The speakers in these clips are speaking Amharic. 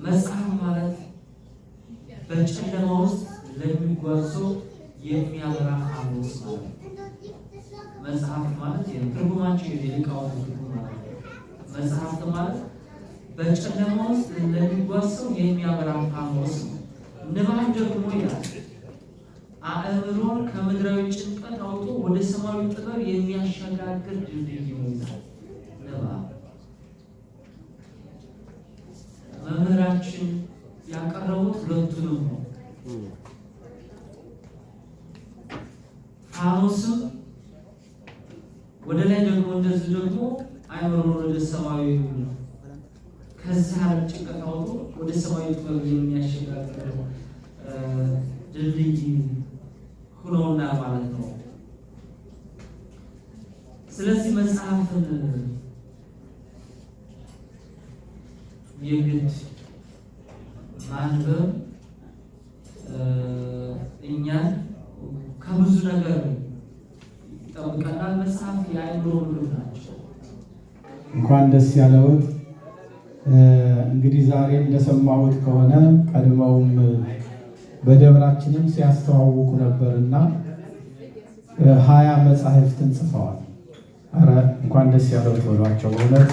መጽሐፍ ማለት በጨለማ ውስጥ ለሚጓዝ ሰው የሚያበራ ፋኖስ ማለት ነው። መጽሐፍ ማለት ትርጉማቸው የሊቃውንት ትርጉም ማለት ነው። መጽሐፍት ማለት በጨለማ ውስጥ ለሚጓዝ ሰው የሚያበራ ፋኖስ ነው። ንባብ ደግሞ ይላል አእምሮን ከምድራዊ ጭንቀት አውጥቶ ወደ ሰማያዊ ጥበብ የሚያሸጋግር ድልድይ ነው ይላል ንባብ። መምህራችን ያቀረቡት ሁለቱንም ነው። ፋኖስም ወደ ላይ ደግሞ እንደዚህ ደግሞ አእምሮን ወደ ሰማያዊ ከዚህ ዓለም ጭንቀት አውጥቶ ወደ ሰማያዊ ጥበብ የሚያሸጋግር ድልድይ ሆነውናል ማለት ነው። ስለዚህ መጽሐፍን የግድ ማንበብ እኛን ከብዙ ነገር ይጠብቀናል። መጽሐፍ የአእምሮ ምግብ ናቸው። እንኳን ደስ ያለዎት። እንግዲህ ዛሬ እንደሰማሁት ከሆነ ቀድመውም በደብራችንም ሲያስተዋውቁ ነበርና 20 መጻሕፍትን ጽፈዋል። ኧረ እንኳን ደስ ያለዎት በሏቸው በእውነት።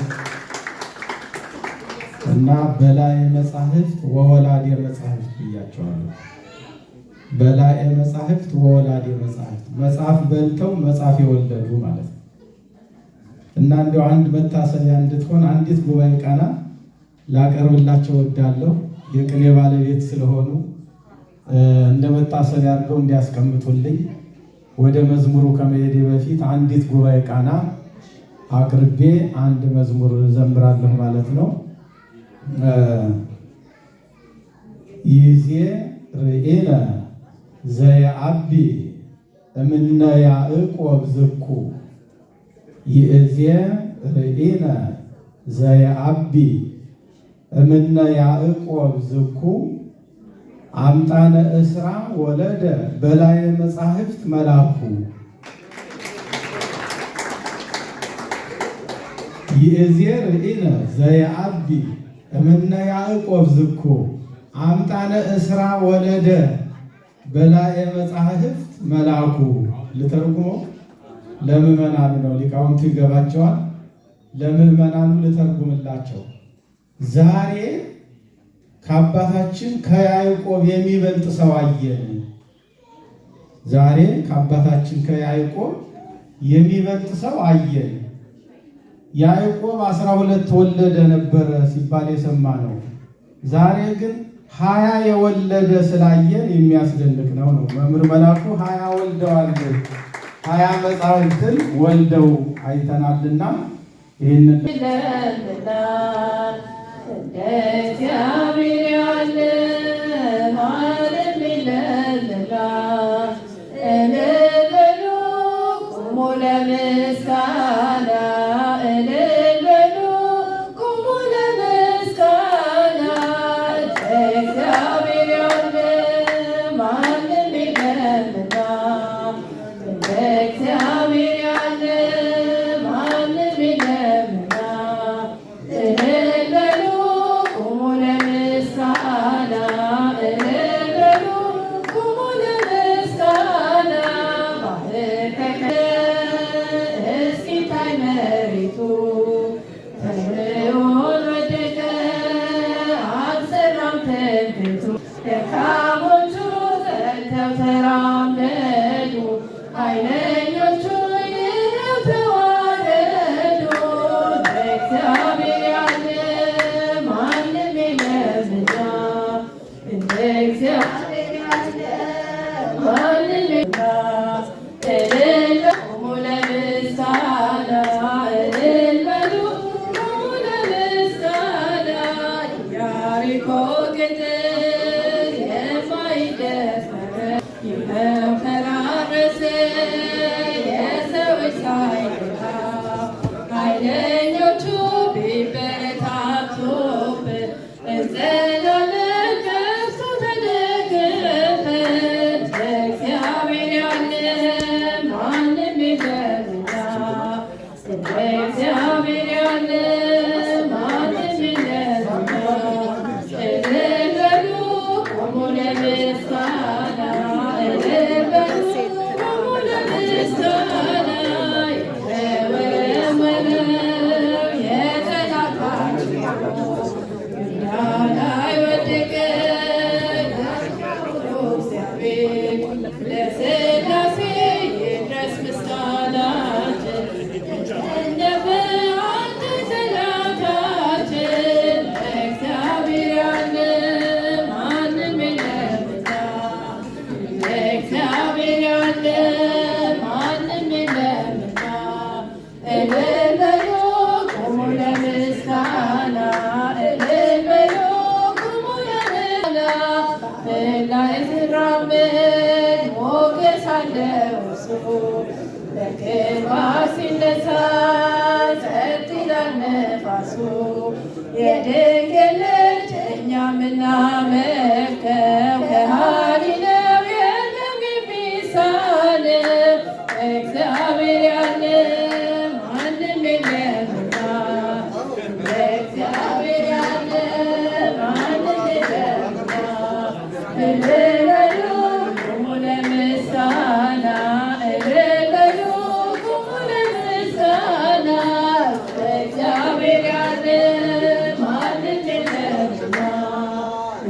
እና በላዔ መጻሕፍት ወወላዴ መጻሕፍት ብያቸዋለሁ። በላዔ መጻሕፍት ወወላዴ መጻሕፍት፣ መጽሐፍ በልተው መጽሐፍ የወለዱ ማለት ነው። እና እንደው አንድ መታሰቢያ እንድትሆን አንዲት ጉባኤ ቃና ላቀርብላቸው እወዳለሁ። የቅኔ ባለቤት ስለሆኑ እንደ መታሰቢያ አድርገው እንዲያስቀምጡልኝ ወደ መዝሙሩ ከመሄዴ በፊት አንዲት ጉባኤ ቃና አቅርቤ አንድ መዝሙር ዘምራለሁ ማለት ነው። ይዜ ርኤነ ዘየአቢ እምነ ያዕቆብ ዝኩ ይእዜ ርኤነ ዘየአቢ እምነ ያዕቆብ ዝኩ አምጣነ እስራ ወለደ በላየ መጻሕፍት መላኩ። ይእዜ ርኢነ ዘየአቢ እምነ ያዕቆብ ዝኩ አምጣነ እስራ ወለደ በላየ መጻሕፍት መላኩ። ልተርጉመው ለምዕመናኑ ነው፣ ሊቃውንቱ ይገባቸዋል። ለምዕመናኑ ልተርጉምላቸው። ዛሬ ከአባታችን ከያዕቆብ የሚበልጥ ሰው አየን። ዛሬ ከአባታችን ከያዕቆብ የሚበልጥ ሰው አየን። ያዕቆብ 12 ወለደ ነበረ ሲባል የሰማ ነው። ዛሬ ግን 20 የወለደ ስላየን የሚያስደንቅ ነው ነው። መምህር መላኩ 20 ወልደዋል። 20 መጻሕፍትን ወልደው አይተናልና ይህንን እግዚአብሔር ያለ ማንም የለምና እልል በሉ ቁሙ ለምስጋና፣ እልል በሉ ቁሙ ለምስጋና። እግዚአብሔር ያለ ማንም የለምና፣ እግዚአብሔር ያለ ማንም የለምና። እልል በሉ ቁሙ ለምስጋና፣ እልል በሉ ቁሙ ለምስጋና። ባህር ተከፈለ እስኪታይ መሬቱ፣ ፈርዖን ወደቀ አልሰራም ትምክህቱ። ደካሞቹ ጸንተው ተራመዱ፣ ኃይለኞቹ ይኸው ተዋረዱ። እግዚአብሔር ያለ ማንም የለምና፣ እንደ እግዚአብሔር ያለ ማንም የለምና። እልል ቁሙ ለምስጋና፣ እልል በሉ ቁሙ ለምስጋና። ኢያሪኮ ቅጥር የማይደፈር ይኸው ፈራረሰ የሰው እጅ ሳይነካ። ኃይለኞቹ ቢበረታቱብን እንጸናለን በእርሱ ተደግፈን። እግዚአብሔር ያለ ማንም የለምና፣ እንደ እግዚአብሔር ያለ ማንም የለምና። ሲራመድ ሞገስ አለው እርሱ። በግርማ ሲነሳ ጸጥ ይላል ነፋሱ። የድንግል ልጅ እኛ ምናመልከው ከሃሊ ነው የለም የሚሳነው። እግዚአብሔር ያለ ማንም የለምና፣ እግዚአብሔር ያለ ማንም የለምና። እልል በሉ ቁሙ ለምስጋና፣ እልል በሉ ቁሙ ለምስጋና። እግዚአብሔር ያለ ማንም የለምና፣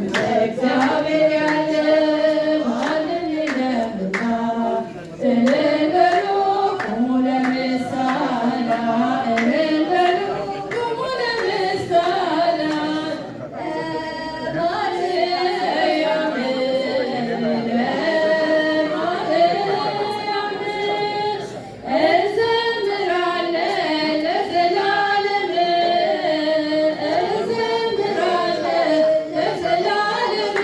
እግዚአብሔር ያለ ማንም የለምና። እልል በሉ ቁሙ ለምስጋና፣ እልል በሉ ቁሙ ለምስጋና። ማርያም ማርያም እንዘምራለን ለዘላለም፣ እንዘምራለን ለዘላለም።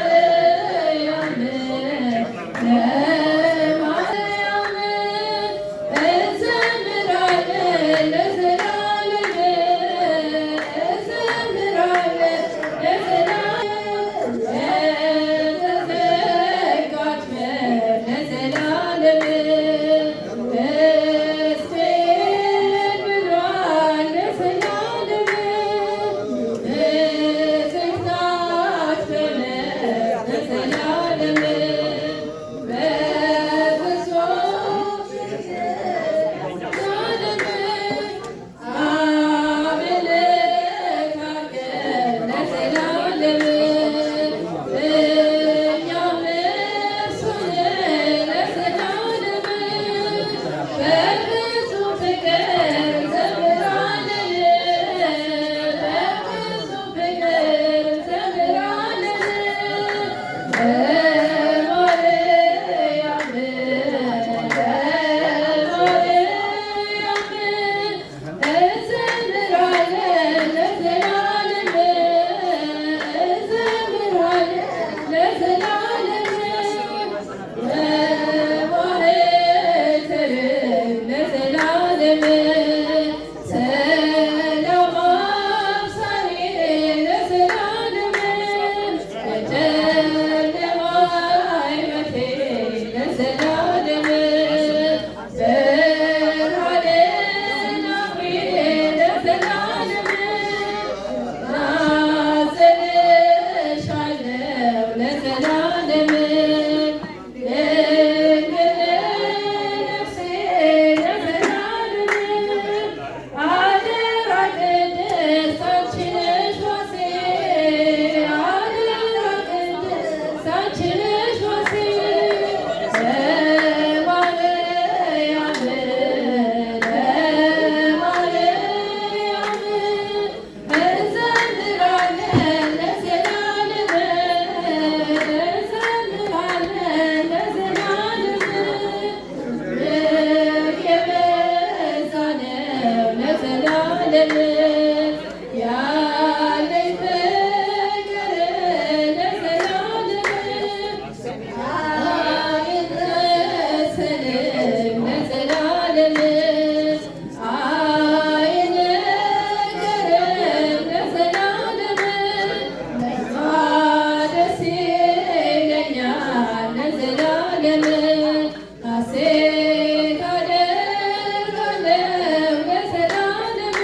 ለማርያም ለማርያም እንዘምራለን ለዘላለም፣ እንዘምራለን ለዘላለም። የተዘጋች በር ለዘላለም እስቴን ብሏል ለዘላለም። ንጽሕት ናት በምሕረት ለዘላለም፣ በፍጹም ለዘላለም። አምልካለን ለዘላለም፣ እኛም እርሱን ለዘላለም። በፍጹም ፍቅር እንዘምራለን፣ በፍጹም ፍቅር እንዘምራለን። ለማርያም ለማርያም እንዘምራለን ለዘላለም፣ እንዘምራለን ለዘላለም። ለማኅተብ ለዘላለም ሰላም አብሳሪ ለዘላለም፣ የጨለማ ሕይወቴ ለዘላለም። ብርሃን አብሪ ለዘላለም፣ ማጸንሻለሁ ለዘላለም። ድንግል ነፍሴ ለዘላለም፣ አደራ ቅድስት አንቺ ነሽ ዋሴ፣ አደራ ቅድስት አንቺ ነሽ ዋሴ። ለማርያም ለማርያም እንዘምራለን ለዘላለም፣ እንዘምራለን ለዘላለም። የበዛ ነው ለዘላለም ያለኝ ፍቅር ለዘላለም፣ አይመሰልም ለዘላለም፣ አይነገርም ለዘላለም። ደስ ይለኛል ለዘላለም፣ ሐሴት አደርጋለሁ ለዘላለም።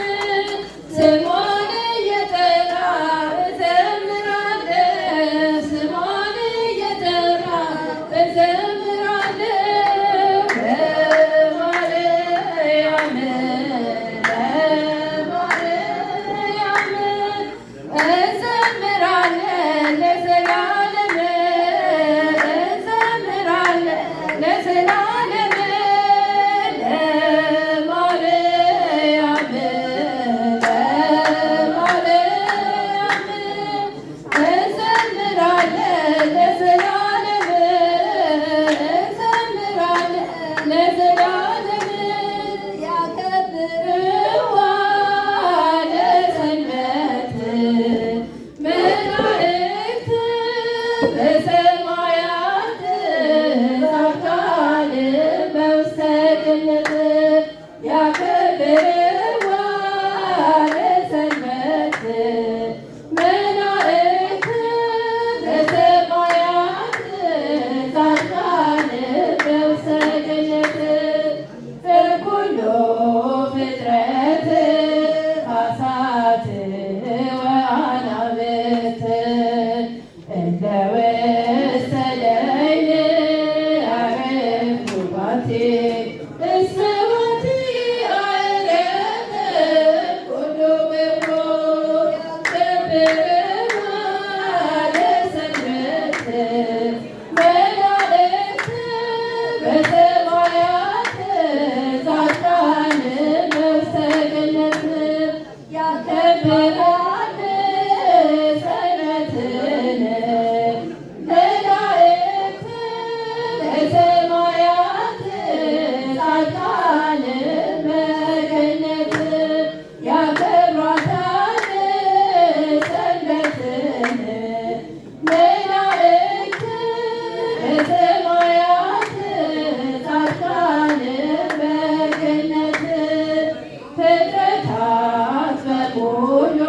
በሙሉ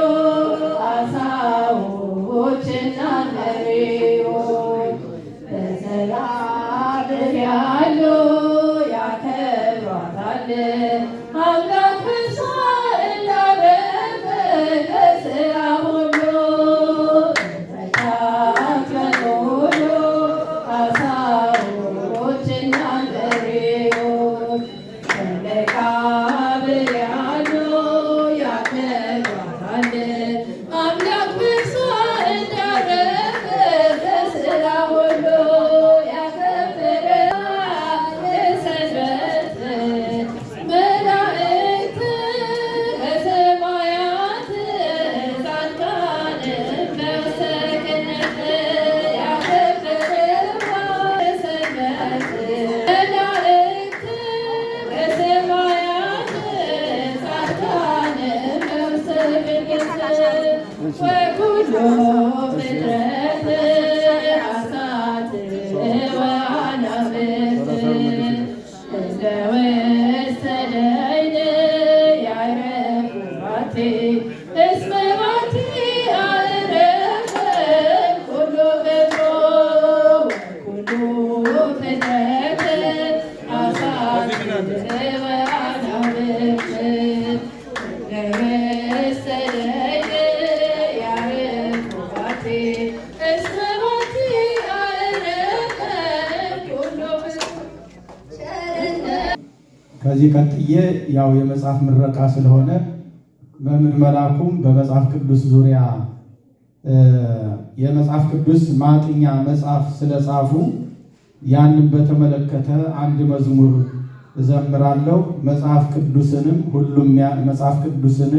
አሳዎችና በሬዎች በሰላም ያሉ ያከብሯታል። አምላክ በእርሷ እንዳረፈ ከሥራ ሁሉ ፍጥረታት በሙሉ አሳዎችና በሬዎች በመቃብር ያሉ ያከብሯታል። አምላክ በእርሷ እንዳረፈ ከሥራ ሁሉ ያከብራል። ሰንበት መላእክት በሰማያት ጻድቃን በሰገነት ያከብርዋ ሰንበት መላእክት በሰማያት ጻድቃን በሰገነት ወኩሉ ፍጥረት አሳት ወአናብስት እንደ ውስተ ደይን ያዕረፉ ባቲ እስመ ባቲ አዕረፈ ኩሉ ገብሮ ወኩሉ ፍጥረት አሳት ወአናብስት እንደ ውስተ ደይን ያዕረፉ ባቲ እስመ ባቲ አዕረፈ ኩሉ ቸርነት። ከዚህ ቀጥዬ ያው የመጽሐፍ ምረቃ ስለሆነ መምህር መላኩም በመጽሐፍ ቅዱስ ዙሪያ የመጽሐፍ ቅዱስ ማጥኛ መጽሐፍ ስለጻፉ ያንን በተመለከተ አንድ መዝሙር እዘምራለሁ። መጽሐፍ ቅዱስንም ሁሉም መጽሐፍ ቅዱስን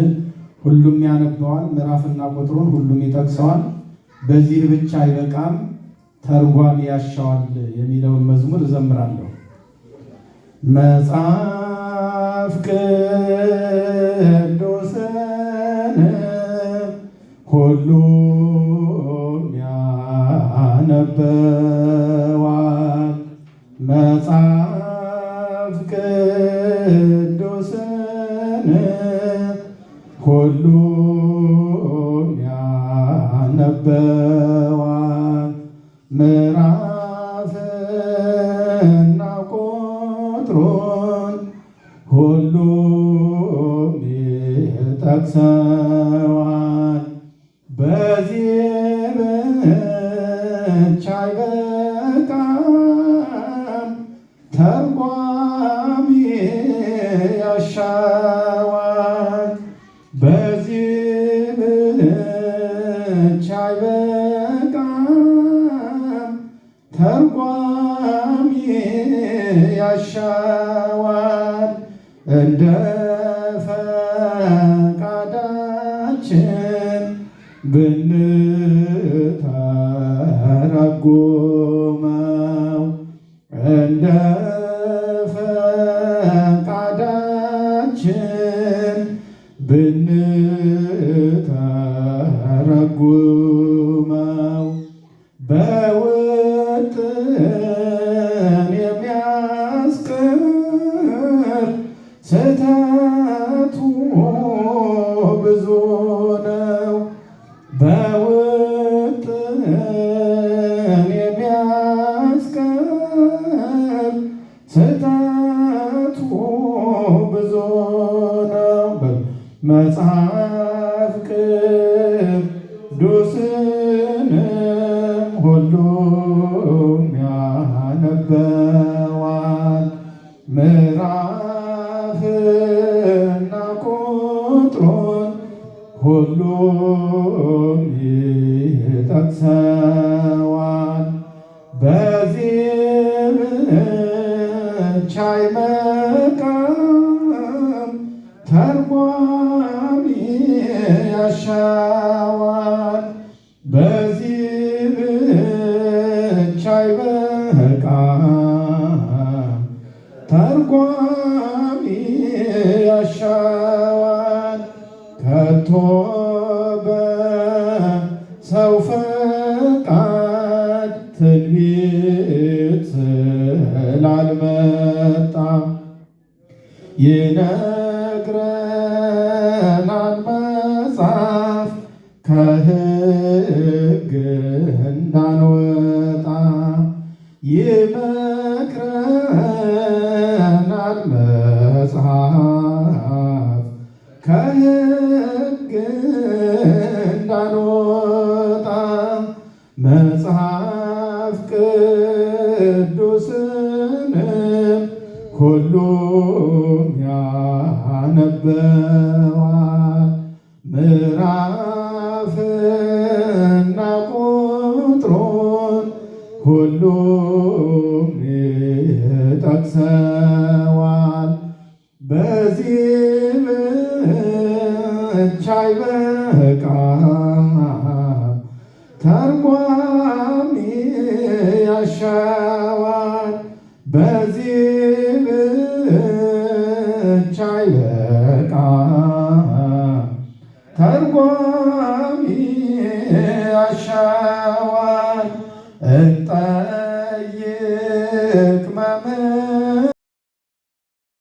ሁሉም ያነበዋል። ምዕራፍና ቁጥሩን ሁሉም ይጠቅሰዋል። በዚህ ብቻ አይበቃም፣ ተርጓሚ ያሻዋል የሚለውን መዝሙር እዘምራለሁ። መጽሐፍ ቅዱስን ሁሉም ያነበዋል። መጽሐፍ ቅዱስን ሁሉም ያነበዋል። ምዕራፍና ቁጥሩን ሁሉም ይጠቅሰዋል። በዚህ ብቻ አይበቃም፣ ተርጓሚ ያሻዋል። በዚህ ብቻ አይበቃም፣ ተርጓሚ ያሻዋል። እንደ ፈቃዳችን ብንተረጉመው እንደ ፈቃዳችን ብንተረጉመው በውጥን የሚያስቀር ስህተቱ ብዙ ነው። በውጥን የሚያስቀር ስህተቱ ብዙ ነው። መጽሐፍ ቅዱስንም ሁሉም ያነበዋል። ምዕራፍና ቁጥሩን ሁሉም ይጠቅሰዋል። በዚህ ብቻ አይበቃም፣ ተርጓሚ ያሻዋል። በዚህ ብቻ አይበቃም፣ ተርጓሚ ያሻዋል። ከቶ በሰው ፈቃድ ትንቢት ስላልመጣ ይነግረናል። ከሕግ እንዳንወጣ መጽሐፍ ቅዱስንም ሁሉም ያነበዋል። ምዕራፍና ቁጥሩን ሁሉም ይጠቅሰዋል። በዚህ ብቻ አይበቃም፣ ተርጓሚ ያሻዋል። በዚህ ብቻ አይበቃም፣ ተርጓሚ ያሻዋል።